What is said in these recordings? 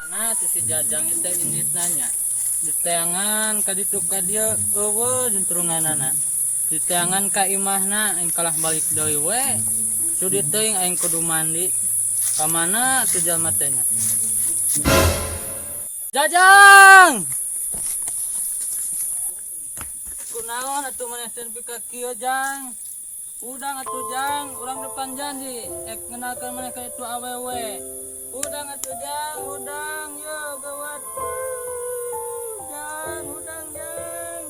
Mana tuh si Jajang itu indit nanya. Diteangan ka ditu ka dieu euweuh juntrunganana. Diteangan ka imahna aing kalah balik deui we. Sudi teuing aing kudu mandi. Ka mana tuh jalma teh nya? Jajang! Kunaon atuh maneh teh nepi ka kieu, Jang? Udang atuh, Jang, urang depan janji ek ngenalkeun maneh ka itu awewe. Udang atuh, Jang, udang, yo gawat. Jang, udang, Jang.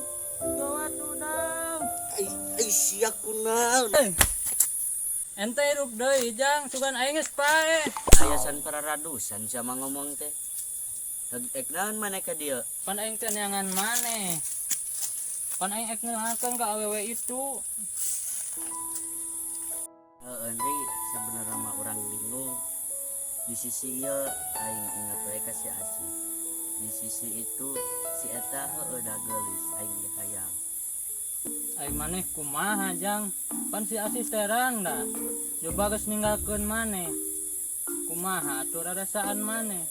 Gawat udang. Ai, ai, sia kunaon? Eh. Ente hirup deui, Jang, sugan aing geus paeh. Aya san pararadusan sia mah ngomong teh. Ek naon maneh ka dieu? Pan aing teh neangan maneh. Pan aing ek ngenalkeun ka awewe itu. Heeh, Andri, sebenarnya mah urang bingung. Di sisi ieu aing ingat we ka si Asih. Di sisi itu si eta heueuh da geulis aing ge hayang. Ai maneh kumaha, Jang? Pan si Asih terang da. Coba geus ninggalkeun maneh. Kumaha atuh rarasaan maneh?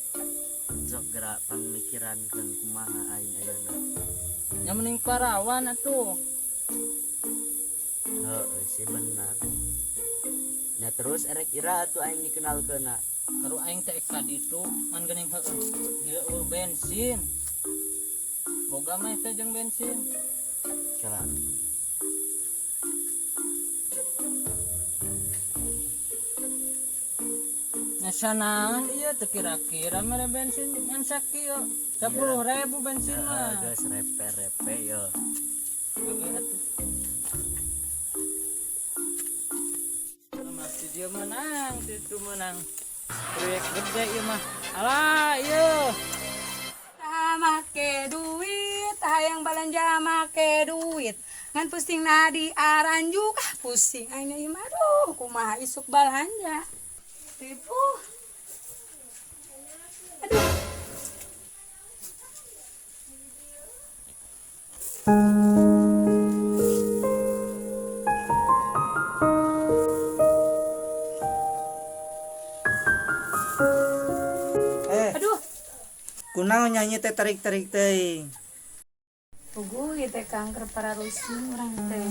Sok gerak pangmikirankeun kumaha aing ayeuna. Nya mending parawan atuh. Heeh sih bener. Nya terus erek ira atuh aing dikenalkeunna? Karu aing teh ek ka ditu ngan geuning heueuh. Ieu eueuh bensin. Boga mah teh jeung bensin. Kela. Nya naon ieu teh kira-kira mere bensin ngan sakieu. 10.000 bensin mah. Heeh, geus repe-repe yo. Heeh atuh. Masih dia menang, itu menang. Proyek gede ieu mah. Alah, ieu. Tah make duit, hayang balanja make duit. Ngan pusing na di aranjuk, ah pusing aing ieu mah, aduh kumaha isuk balanja. Ribu. Aduh. Eh. Aduh. Kunaon nyanyi teh tarik-tarik teuing? Puguh ieu teh kanker pararusing urang teh.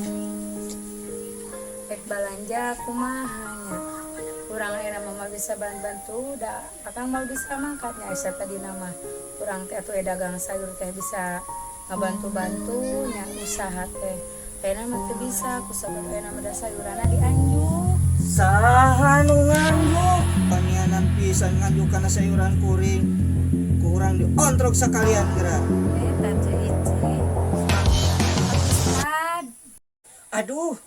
Rek balanja kumaha nya. Urang ayeuna mah bisa bantu da akang mah bisa mangkat nya asa tadina mah. Urang teh atuh dagang sayur teh bisa ngabantu-bantu nya usaha teh. Ayeuna mah teu bisa kusabab ayeuna mah da sayuranna dianjuk. Saha nu nganjuk? Panianan pisan nganjuk kana sayuran kuring. Kurang diontrok sekalian geura. Eta teh Ici. Ustad. Aduh.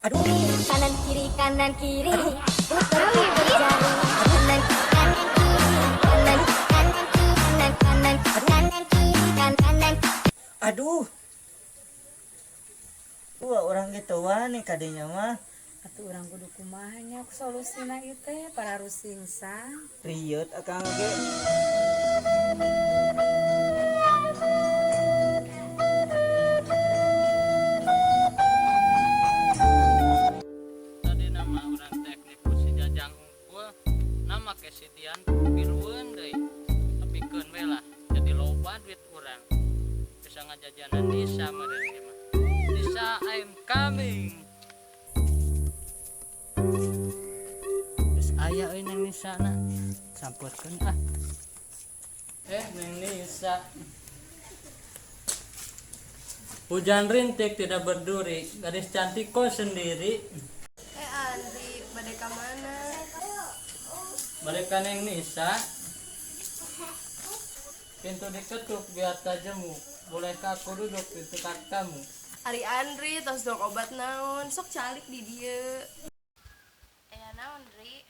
Aduh. Kanan kiri, putar putar jari. Kanan kanan kiri, kanan kanan kiri, kanan kanan kanan kiri, kanan kanan. Aduh. Wah, orang gitu wani kadinya mah. Atuh urang kudu kumaha nya solusina ieu teh pararusing sang. Rieut akang ge. Tadi nama urang teh nipu si Jajang hungkul, nama ke si Dian pilueun deui. Tapi keun we lah, jadi loba duit urang. Bisa ngajajanan Nisa meureun ieu mah. Nisa, I'm coming. Geus aya euy Neng Nisa na. Sampeurkeun ah. Neng Nisa. Hujan rintik tidak berduri, gadis cantik kau sendiri. Andri, bade ka mana? Bade ka Neng Nisa. Pintu diketuk biar tak jemu, Bolehkah aku duduk di dekat kamu? Ari Andri tos dong obat naon, sok calik di dieu. Aya naon, Dri?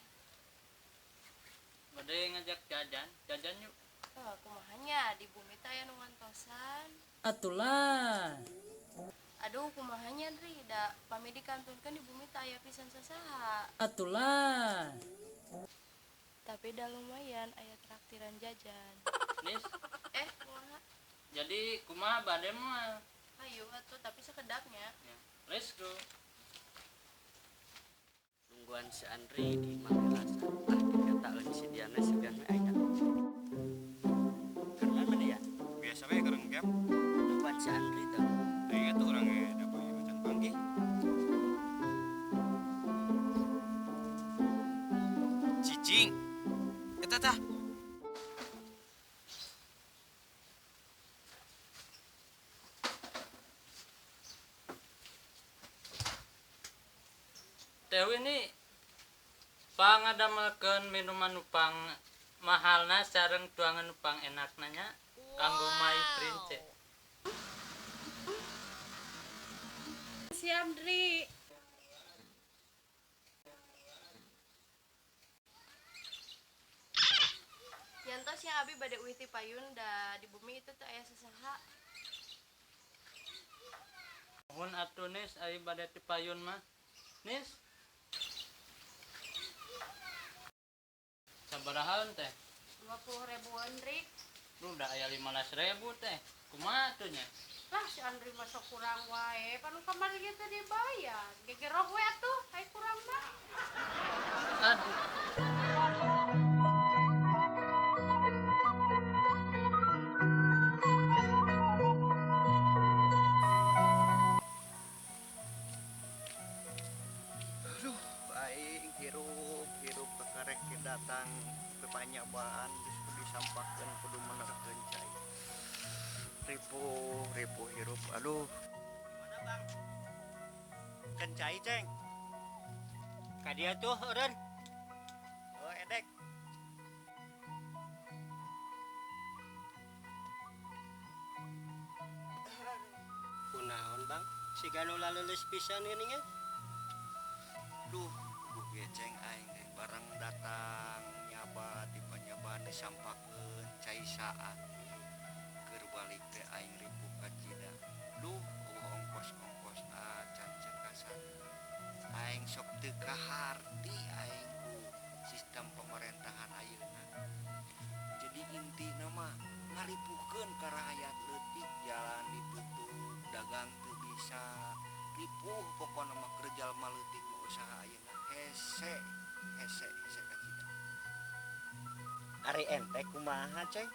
Bade ngajak jajan, jajan yuk. Oh, kumaha nya di bumi teh aya nu ngantosan. Atulah. Aduh, kumaha nya Dri, da pami dikantunkeun di bumi teh aya pisan sasaha. Atulah. Tapi da lumayan aya traktiran jajan. Nis, Eh, kumaha? jadi kumaha bade mah? Ayo atuh, tapi sekedapnya. Ya, let's go. Nungguan si Andri di Magelasa. Ah, dikataan si Diana sugan we aya. Karena mana ya? Biasa we keur ngegame. Nungguan si Andri tuh. Aing atuh urang ge da poe macan panggih. Cicing. Eta tah. Dewi ini pangadamelkeun minuman nu pang mahalna sareng tuangan nu pang enakna nya kanggo my prince. Siap, Dri. Nyantos yang abi bade uih ti payun da di bumi itu teh aya sasaha. Mohon atuh Nis ari bade ti payun mah. Nis. Sabaraha teh? 20 ribuan, Dri. Duh, da aya 15.000 teh. Kumaha atuh nya? Lah si Andri masuk kurang wae, pan kamari ge teh dibayar. Gegeroh we atuh, ai kurang mah. Aduh. Aduh, aing hirup hirup kakarek datang ke panyabaan geus kudu disampahkeun kudu menerkeun cai. Ripuh, ripuh hirup. Aduh. Mana, Bang? Keun cai, Ceng. Ka dia tuh eureun. Oh, edek. Kunaon, Bang? Siga nu laleuleus pisan geuning nya. Duh, duh ge Ceng aing teh barang datang nyaba di panyabaan disampahkeun cai saat. Keur balik teh aing ripuh kacida. Duh, eueuh ongkos-ongkos acan cekasan. Aing sok teu kaharti aing ku sistem pemerintahan ayeuna. Jadi intina mah ngaripuhkeun ka rakyat leutik, jalan ditutup, dagang teu bisa. Ripuh pokona mah keur jalma leutik mah usaha ayeuna hese, hese, hese kacida. Ari ente kumaha, Ceng?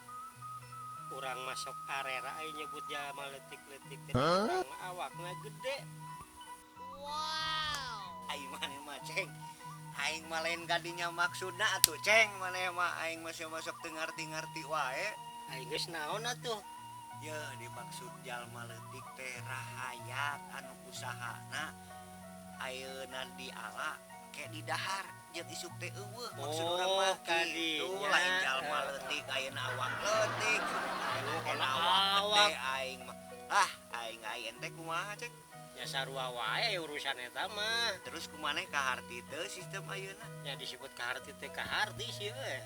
Urang masuk arera aing nyebut jalma leutik-leutik teh urang mah awakna gede. Aing maneh mah, Ceng. Aing mah lain kadinya maksudna atuh, Ceng. Maneh mah aing masih masuk teu ngarti-ngarti wae. Aing geus naon atuh? Ye, dimaksud jalma leutik teh rahayat anu usahana ayeuna diala ke di dahar jeung isuk teh eueuh maksud urang mah Oh, kitu kadinya. lain jalma leutik ayeuna awak leutik Aduh, ayeuna kana awak awak. gede aing mah. Ah, aing aing teh kumaha, Ceng? Ya sarua wae urusan eta mah. Terus kumaneh kaharti teu sistem ayeuna? Nya disebut kaharti teh kaharti sih euy.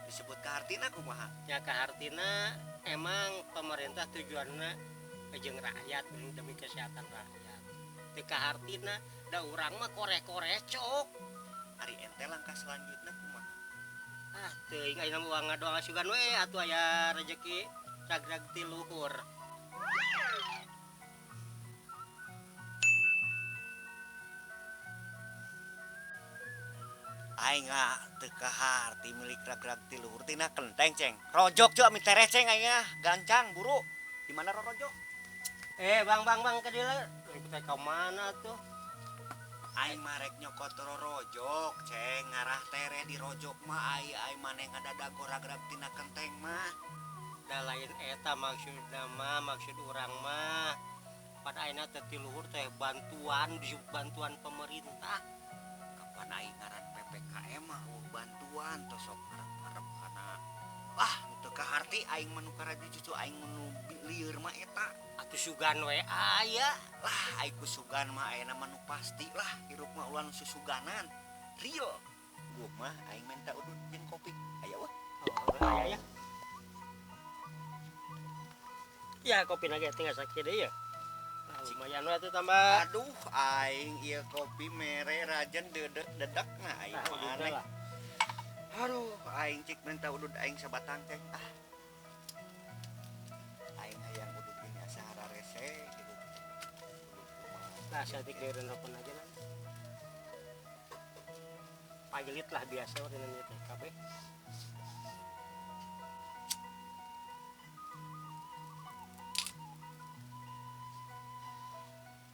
Disebut kahartina kumaha? Nya kahartina emang pemerintah tujuanna jeung rakyat demi kesehatan rakyat. Teu kahartina da urang mah korek-korecok. Ari ente langkah selanjutnya kumaha? Ah, teuing ayeuna mah urang ngadoa sugan we atuh aya rejeki ragrag ti luhur. Aing ah teu kaharti milik ragrag ti luhur tina kenteng, Ceng. Rojok cuy ami tereh, Ceng, aing ah gancang buru. Di mana rorojok? Eh, Bang, Bang, Bang, ka dieu. Teh ka mana tuh? Aing mah rek nyokot rorojok, Ceng, ngarah tereh di rojok mah ai ai maneh ngadadago ragrag tina kenteng mah. Da lain eta maksudna mah, maksud urang mah. Pada ayeuna teh ti luhur teh bantuan, disebut bantuan pemerintah. Kapan aing ngaran PPKM mah eueuh bantuan tos sok ngarep-ngarep kana. Wah, teu kaharti aing mah nu karaji cucu aing nu Lieur mah eta. Atuh sugan we aya. Lah ai ku sugan mah ayeuna mah nu pasti lah hirup mah ulah nu susuganan. Real. Gua mah aing minta udud jeung kopi. Aya wah. Oh, aya ya. Ya kopi lagi tinggal sakit deui ya. Nah, lumayan we atuh tambah. Aduh aing ieu kopi mere rajen dedek nah aing Nah, mah aneh. lah. Aduh aing cik minta udud aing sabatang teh. Ah. Aing hayang udud ini asa hararese gitu. Nah, saeutik deui rokok aja lah. Pagelit lah biasa urang ieu teh kabeh.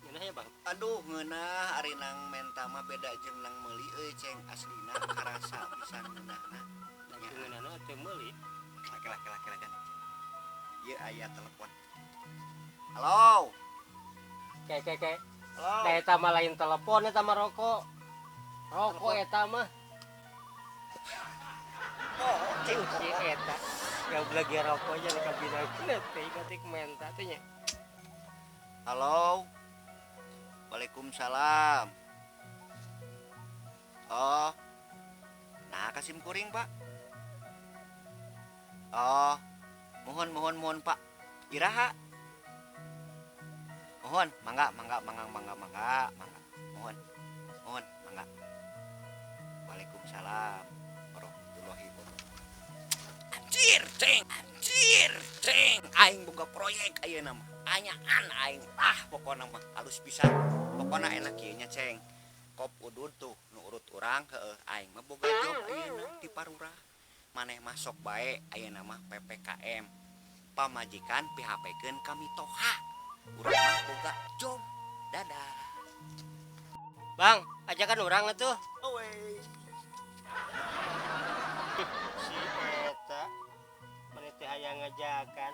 Ngeunah ya, Bang? Aduh ngeunah ari nang menta mah beda jeung nang meuli euy ceng aslina karasa pisan ngeunahna. Da ngeunahna teu meuli. Laki-laki laki-laki kan. Ieu aya telepon. Halo. Kayak. Halo. Da eta mah lain telepon eta mah rokok. Rokok eta mah. Oh, ceng Si eta. Gablek ge rokok nya di kabina teh katik menta teh nya. Halo. Waalaikumsalam. Oh. Nah, kasim kuring, Pak. Oh. Mohon Pak. Iraha. Mohon, mangga. Mohon. Mohon, mangga. Waalaikumsalam warahmatullahi wabarakatuh. Anjir, ceng. Anjir, ceng. Aing boga proyek ayeuna mah. Anyaan aing. Ah, pokona mah halus pisan. Pokona enak ieu nya, ceng. Kop udud tuh nu urut urang heueuh aing mah boga job ayeuna di Parurah. Maneh masuk bae ayeuna mah PPKM. Pamajikan PHP-keun ka mitoha. Urang mah boga job. Dadah. Bang, ajakan urang atuh. Owe. Si eta maneh teh hayang ngajakan.